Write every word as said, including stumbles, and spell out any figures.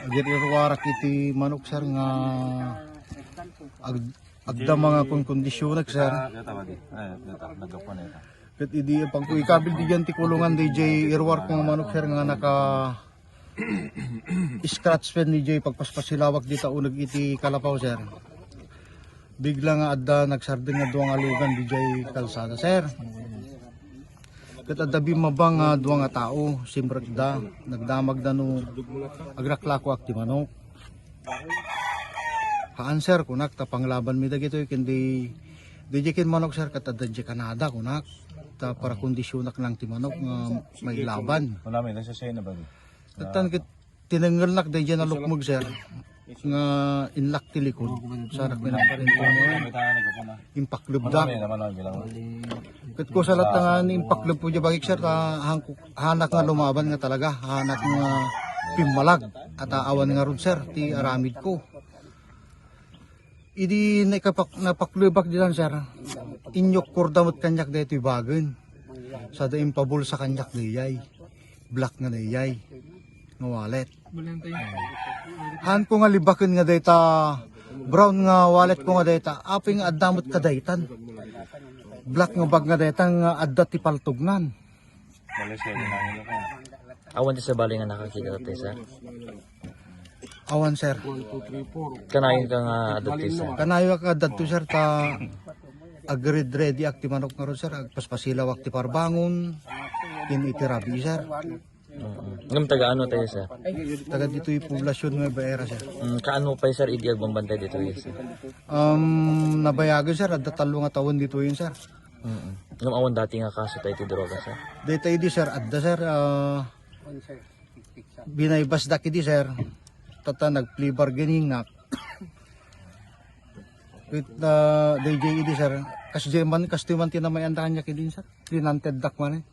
Agir-iruarak iti manok, sir, nga ag-, agda mga konkondisionek, sir. Ah, data ba di? Ay, data, naggapuan na ito. Ket idi pagko ikabil di diyan ti kulungan, D J, iruar ko nga manok, sir, nga naka scratch pen, D J, pagpaspasilawak dita uneg iti kalapaw, sir. Bigla nga adda nagsardeng nga dua nga lugan, D J, kalsada, sir. Ket adda bimmaba nga dua nga tao, simrekda, nagdamagda no agraklakoak ti manok. Haan, sir, kunak, ta panglabanmi dagitoy, ken di, di ken manok, sir, ket adda di Canada, kunak. Ta para kondisionak lang ti manok nga mailaban. Wala, may nasa sa'yo na ba? Ket tan ket tinengelnak daydiay a lukmeg, sir, nga inlak ti likod. Sarak ni nagparinto. Impaklebda. Ket ko sa latta nga ni impakleb ko diay bagik, sir, ta hangko-, hanak nga lumaban nga talaga, hanak nga pimmalag. At awan ngarud, sir, ti aramid ko. Idi naikapak-, napaklebak ditan, sir, inyokkorda met kaniak daytoy bagen. Sada impabulsa kaniak dayay. Black nga dayay nga wallet. Haan ko nga libaken nga dayta brown nga wallet ko nga dayta. Apay nga adda met kadaytan. Black nga bag nga dayta nga adda ti paltognan. Awan ti sabali nga nakakita tayo, sir? Awan, sir. Kanayon ka nga adda tayo, sir? Kanayon ka adda tayo, sir, ta agred-ready ak ti manok ngarud, sir. Agpaspasilawak ti parbangon. Ken iti rabi, sir. Mm-mm. Ngem taga ano tayo, sir? Taga ditoy poblasyon Nueva Era, sir. Mm, kaano pay, sir, idi agbambantay ditoy, sir? Um, nabayagen, sir, adda tallo nga tawen ditoy, sir. Mm-mm. Ngem awan dati nga kaso tayo ti droga, sir? Dayta idi, sir, adda, sir, ah, binaybasdak idi, sir. Tatta nag-plea bargaining nak. Ket, ah, daydiay idi, sir. Kasdiay man, kastoy man ti namayanda kaniak idi, sir. Linanteddak man, eh.